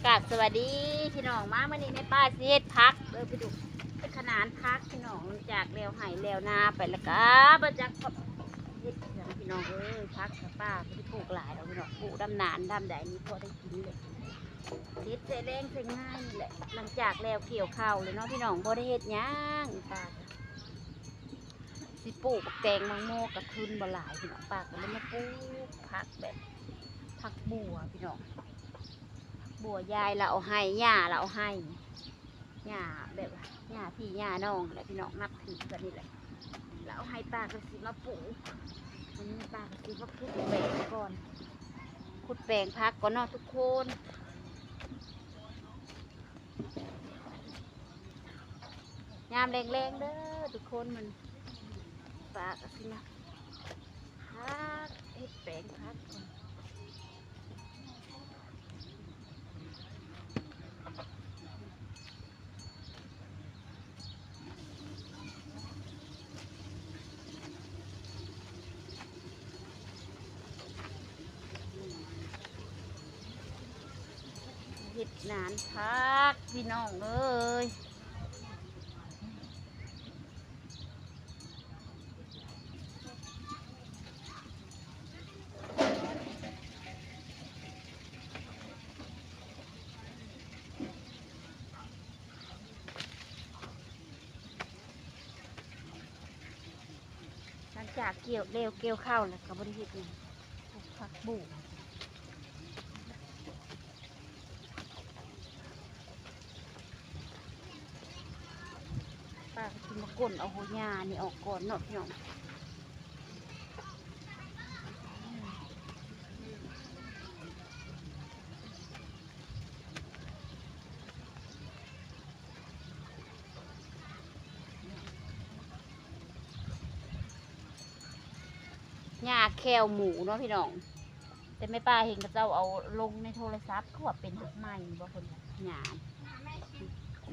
ກາບສະຫວັດດີພີ່ນ້ອງ ມາມື້ນີ້ແມ່ປ້າຊິເຮັດຜັກເດີພີ່ນ້ອງ ເຮັດຂະໜານຜັກພີ່ນ້ອງ ຫຼັງຈາກແລ້ວໄຮ່ແລ້ວນາໄປແລ້ວກະບໍ່ຈັກເຮັດຫຍັງພີ່ນ້ອງເອີຍ ຜັກກະປ້າບໍ່ໄດ້ປູກຫຼາຍດອກພີ່ນ້ອງ ປູກດຳນານດຳໃດນີ້ພໍໄດ້ກິນແຫຼະ ເຮັດໃສ່ແລງໃສ່ງ່າຍນີ້ແຫຼະ ຫຼັງຈາກແລ້ວກ່ຽວເຂົ້າແລ້ວເນາະພີ່ນ້ອງ ບໍ່ໄດ້ເຮັດຫຍັງ ປ້າກະຊິປູກບັກແຕງໝາກໂມກະທຶນບໍ່ຫຼາຍພີ່ນ້ອງ ປ້າກະເລີຍມາປູກຜັກແບບ ຜັກບົວພີ່ນ້ອງ ບົວຍາຍລາວເອົາໃຫ້ ຍ່າລາວເອົາໃຫ້ ຍ່າແບບວ່າຍ່າພີ່ຍ່ານ້ອງແຫຼະພີ່ນ້ອງ ນັບຖືກັນນີ້ແຫຼະ ລາວເອົາໃຫ້ ປ້າກະຊິມາປູກ ວັນນີ້ປ້າກະຊິມາຂຸດແປງກ່ອນ ຂຸດແປງຜັກກ່ອນເນາະທຸກຄົນ ຍາມແລງໆເດີທຸກຄົນ ມັນປ້າກະຊິມາ ຫາເຮັດແປງຜັກກ່ອນ ເຮັດໜານຜັກພີ່ນ້ອງເອີຍ ຫຼັງຈາກກ່ຽວແລ້ວ ກ່ຽວເຂົ້າແລ້ວກະບໍ່ໄດ້ເຮັດຫຍັງ ປູກຜັກບຸ້ງ ປ້າກະຊິມາກົ້ນເອົາຫົວຫຍ້ານີ້ອອກກ່ອນເນາະພີ່ນ້ອງ ຫຍ້າແຂ້ວໝູເນາະພີ່ນ້ອງ ແຕ່ແມ່ປ້າເຫັນເຂົາເຈົ້າເອົາລົງໃນໂທລະສັບ ຄືວ່າເປັນຫັກໃໝ່ບໍ່ເພິ່ນວ່າ ຫຍ້າ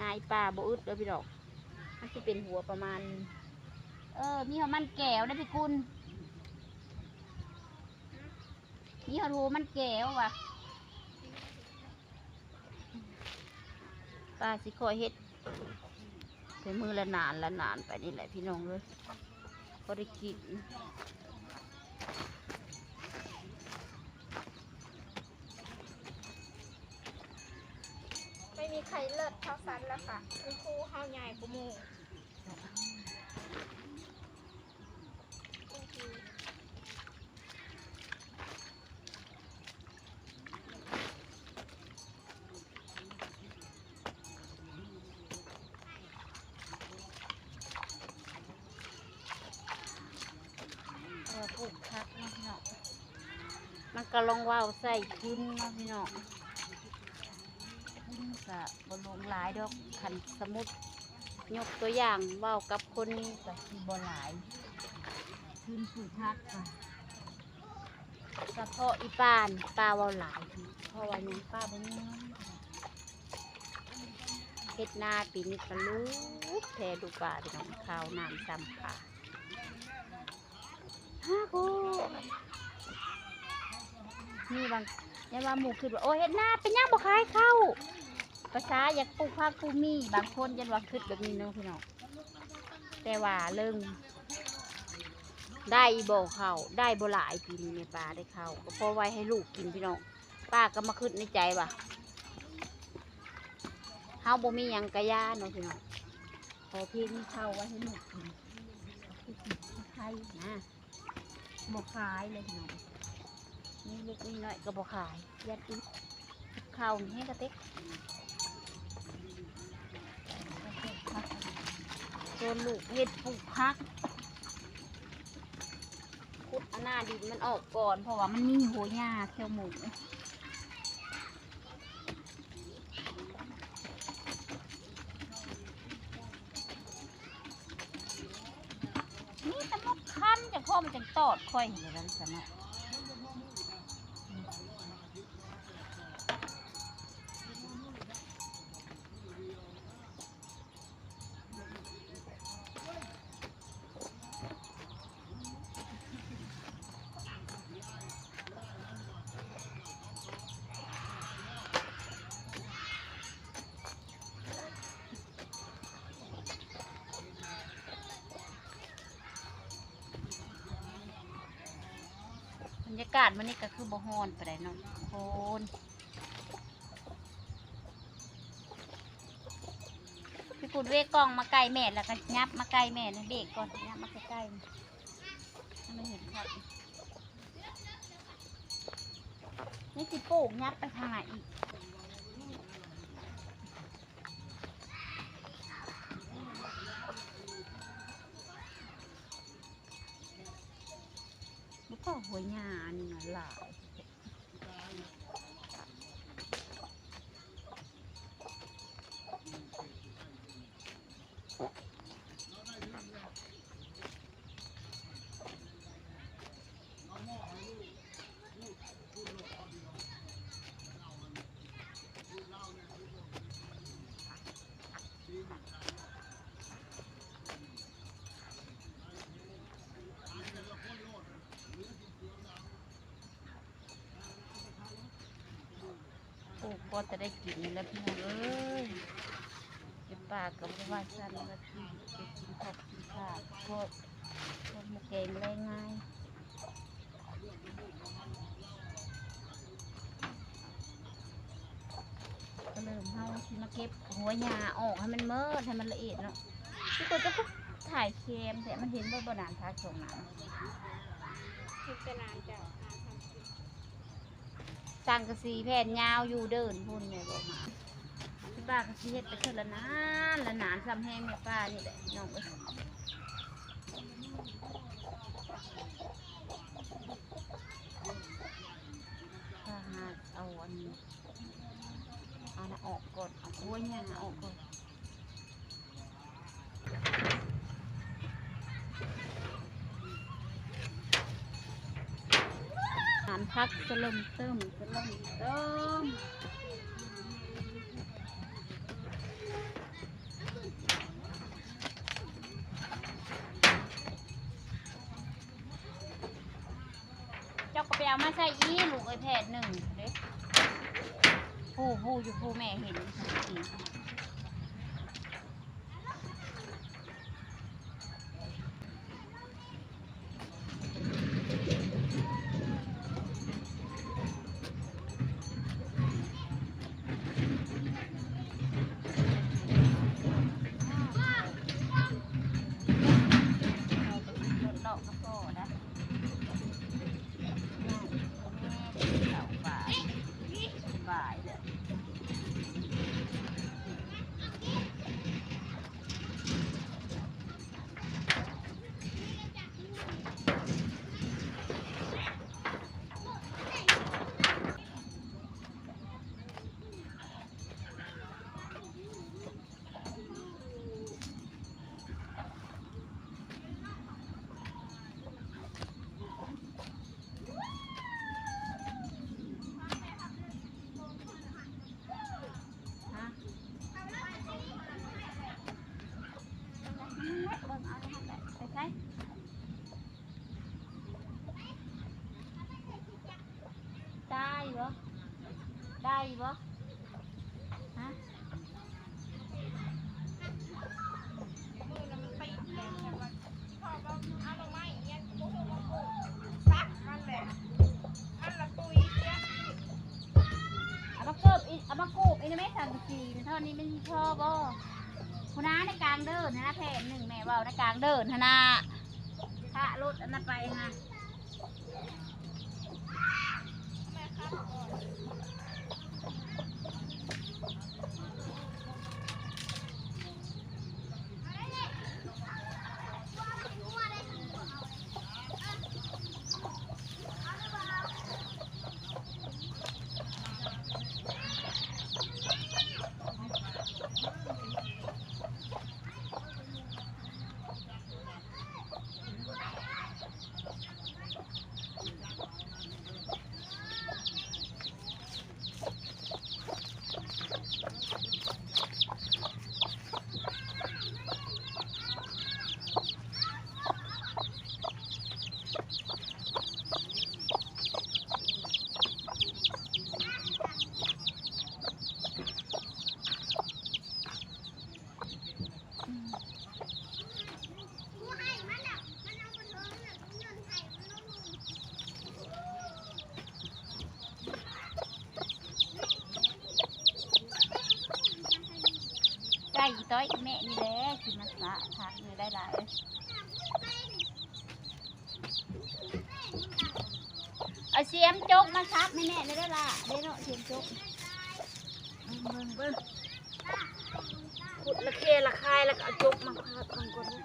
ນາອີ່ປ້າບໍ່ອຶດເດີພີ່ນ້ອງ ມັນຊິເປັນຫົວປະມານ ເອີ ມີຫົວມັນແກ້ວເດ້ພີ່ກຸນ ມີຫົວມັນແກ້ວວ່າ ປ້າຊິຄ່ອຍເຮັດ ເປັນມື້ລະໜານລະໜານໄປນີ້ແຫຼະພີ່ນ້ອງເອີຍ ພໍໄດ້ກິນ ໄມ່ມີໃຄເລີດເທົ່າສັນລະຄ່ະ ຄຸນຄູເຮົາໃຫຍ່ກວ່າໝູ່. ເອີ ປູກຜັກເນາະພີ່ນ້ອງ ມັນກະລອງເວົ້າໃສ່ທຶນເນາະພີ່ນ້ອງ ທຶນກະບໍ່ຫຼວງຫຼາຍດອກ ຄັນສະມຸດ ຍົກຕົວຢ່າງເວົ້າກັບຄົນມີກະຊິບໍ່ຫຼາຍ ທຶນປູກຜັກກະ ສະເພາະອີ່ປ້ານີ້ ປ້າເວົ້າຫຼາຍ ເພາະວ່າຫຍັງ ປ້າບໍ່ມີເງິນ ເຮັດນາປີນີ້ກະຫຼຸດແທ້ ດູປ້າພີ່ນ້ອງ ຄາວນ້ຳຊຳປາ ຮາໂກ ມີບາງ ຢ້ານວ່າໝູ່ຄິດວ່າ ໂອ້ ເຮັດນາເປັນຫຍັງບໍ່ຂາຍເຂົ້າ ພາສາຢາກປູກຜັກປູກໝີ່ ບາງຄົນຢ້ານວ່າຄິດແບບນີ້ເນາະພີ່ນ້ອງ ແຕ່ວ່າເລື່ອງ ໄດ້ບໍ່ເຂົ້າ ໄດ້ບໍ່ຫຼາຍ ປີນີ້ແມ່ປ້າໄດ້ເຂົ້າ ກະພໍໄວ້ໃຫ້ລູກກິນພີ່ນ້ອງ ປ້າກະມາຄິດໃນໃຈວ່າ ເຮົາບໍ່ມີຫຍັງກະຢ່າເນາະພີ່ນ້ອງ ຂໍພຽງມີເຂົ້າໄວ້ໃຫ້ລູກກິນ ຄືຊິໄຄນະ ບໍ່ຂາຍເລີຍພີ່ນ້ອງ ມີເລັກມີນ້ອຍກະບໍ່ຂາຍ ຢ້ານອຶດ ເຂົ້ານີ້ແຮງກະເຕັກ ສ່ວນລູກເຮັດປູກຜັກ ຂຸດເອົາໜ້າດິນມັນອອກກ່ອນ ເພາະວ່າມັນມີຫົວຫຍ້າແຖວໝູ່ ມີແຕ່ໝົກຄັນ ຈັ່ງພໍມັນຈັ່ງຕອດຂ້ອຍ ເຫັນແລ້ວຊັ້ນເນາະ. ເ ກາດມື້ນີ້ກໍຄືບໍ່ຮ້ອນປານໃດເນາະທຸກຄົນ. ພີ່ປຸ້ນເວກກ້ອງມາໃກ້ແມ່ ແລ້ວກໍຫຍັບມາໃກ້ແມ່ນະ ເບກກ່ອນ ຫຍັບມາໃກ້ໆ ໃຫ້ມັນເຫັນຄັກ. ຍັງຊິປູກຫຍັບໄປທາງໃນອີກ. ບໍ່ພໍຫົວຫຍ້ານີ້ມັນຫຼາຍ. ໂອ້ ພໍແຕ່ໄດ້ກິນນີ້ແຫຼະພີ່ນ້ອງເອີຍ. ເກັບປາກໍບໍ່ວ່າຊັ້ນ ວ່າຊິເກັບກິນຂອກກິນຂາດ ເພາະ ເພາະໝູ່ແກງແລງງ່າຍ. ກໍເລີ່ມ ເຮົາຊິມາເກັບຫົວຫຍ້າອອກໃຫ້ມັນໝົດ ໃຫ້ມັນລະອຽດເນາະ. ຄືຕົວຈະຄືຖ່າຍແຄມແທ້ ມັນເຫັນບໍ່ ບໍ່ໜານຜັກສອງໜານ ເຫັນແຕ່ໜານເຈົ້າ. ສັງກະສີແຜ່ນຍາວຢູ່ເດີ່ນພຸ້ນແມ່ບອກມາ. ທີ່ບ້ານກໍຊິເຮັດໄປເທື່ອລະໜານລະໜານ ສ່ຳແຮງແມ່ປ້ານີ້ແຫຼະພີ່ນ້ອງເອີຍ. ຖ້າຫາກເອົາອັນ ອັນນັ້ນອອກກ່ອນ ເອົາຫົວຫຍ້າອອກກ່ອນ. ຫານຜັກສະເຫຼີ່ມເຕີມ ສະເຫຼີ່ມເຕີມ. ເຈົ້າກໍໄປເອົາມາໃສ່ອີກລູກເອີຍ ແຜ່ນໜຶ່ງເດ້. ຜູ້ ຜູ້ຢູ່ ຜູ້ແມ່ເຫັນ. ເອົາໄປກິນລົດເລາະກໍພໍນະ. ໄດ້ບໍ່? ໄດ້ບໍ່? ຮະ? ເອົາມາເກີບອີກ ເອົາມາກູບອີກນະແມ່ ສັງກະສີນະ ເທົ່ານີ້ມັນຊິພໍບໍ່? ພຸ້ນນະ ໃນກາງເດີ່ນຫັ້ນນະ ແຜ່ນໜຶ່ງ ແມ່ເວົ້າໃນກາງເດີ່ນຫັ້ນນະ ພະລົດອັນນັ້ນໄປຫັ້ນນະ. ເ ຈ້ອຍແມ່ນີ້ແຫຼະ ຊິມາສະຜັກນີ້ຫຼາຍໆ ເອົາສຽມຈົກມາສັບໃຫ້ແມ່ແດ່ເດີຫຼ້າ ເດ້ເນາະ ສຽມຈົກ ເບິ່ງໆໆ ຂຸດລະແຄລະຄາຍ ແລ້ວກໍເອົາຈົກມາພັບເບິ່ງກ່ອນເດີ.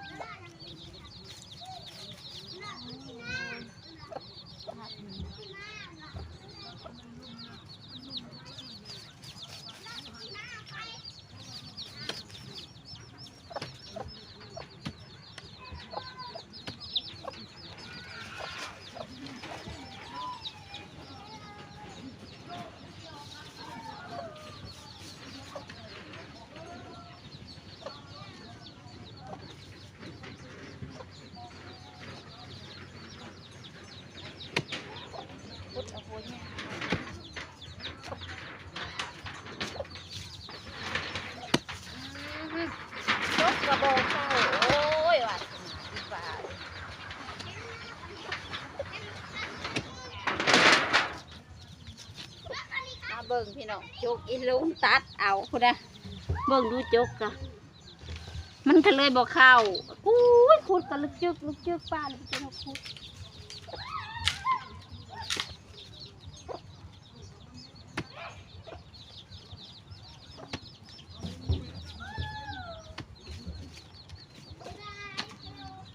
ຈົກກະບໍ່ເຂົ້າ ໂອ້ຍ ວາດສະໜາອີ່ປ້າ. ມາເບິ່ງພີ່ນ້ອງ ຈົກອີລຸງຕັດເອົາພຸ້ນນະ ເບິ່ງດູ ຈົກກະ ມັນກະເລີຍບໍ່ເຂົ້າ. ໂອ້ຍ ຂຸດກະລຶກຈຶກ ລຶກຈຶກ ປ້ານີ້ເປັນຄົນຂຸດ.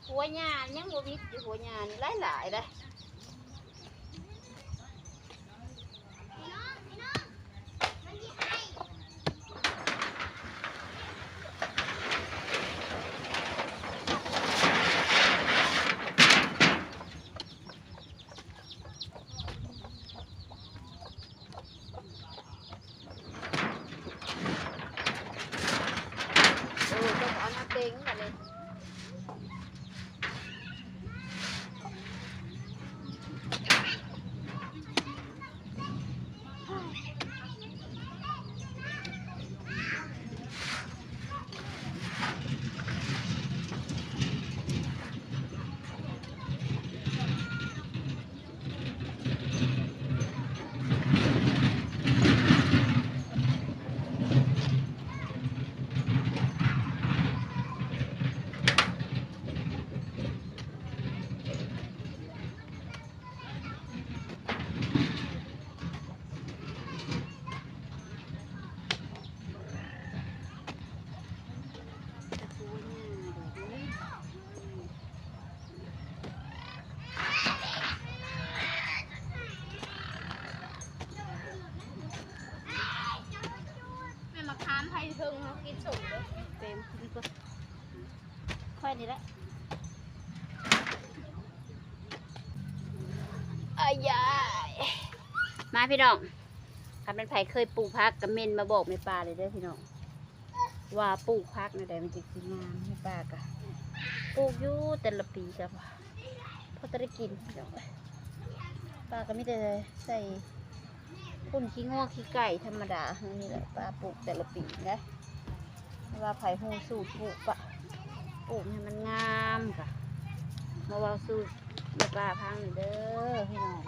ຫົວຫຍ້າຍັງບໍ່ມິດຢູ່ ຫົວຫຍ້ານີ້ຫຼາຍໆເດ້. ເອີ ຕ້ອງເອົາມາເຕັງບາດນີ້. ແມ່ນ ມະຂາມໄຜ່ເທິງເຮົາກິນສົ້ມເດີ ເຕັມກິນກ່ອນ ຂ້ອຍນີ້ແຫຼະ ອາຍາຍ ມາພີ່ນ້ອງ. ຄັນແມ່ນໃຜເຄີຍປູກຜັກກະເມັ້ນມາບອກແມ່ປ້າເລີຍເດີພີ່ນ້ອງ ວ່າປູກຜັກແນວໃດມັນຈຶ່ງຊິງາມ. ແມ່ປ້າກະປູກຢູ່ແຕ່ລະປີກະພໍແຕ່ໄດ້ກິນພີ່ນ້ອງເອີຍ. ປ້າກະມີແຕ່ໃສ່ຝຸ່ນຂີ້ງົວຂີ້ໄກ່ທຳມະດາເຮົານີ້ແຫຼະ ປ້າປູກແຕ່ລະປີເດ້. ວ່າໃຜຮູ້ສູດປູກກະ ປູກໃຫ້ມັນງາມກະ ມາເວົ້າສູ່ແມ່ປ້າຟັງເດີພີ່ນ້ອງ.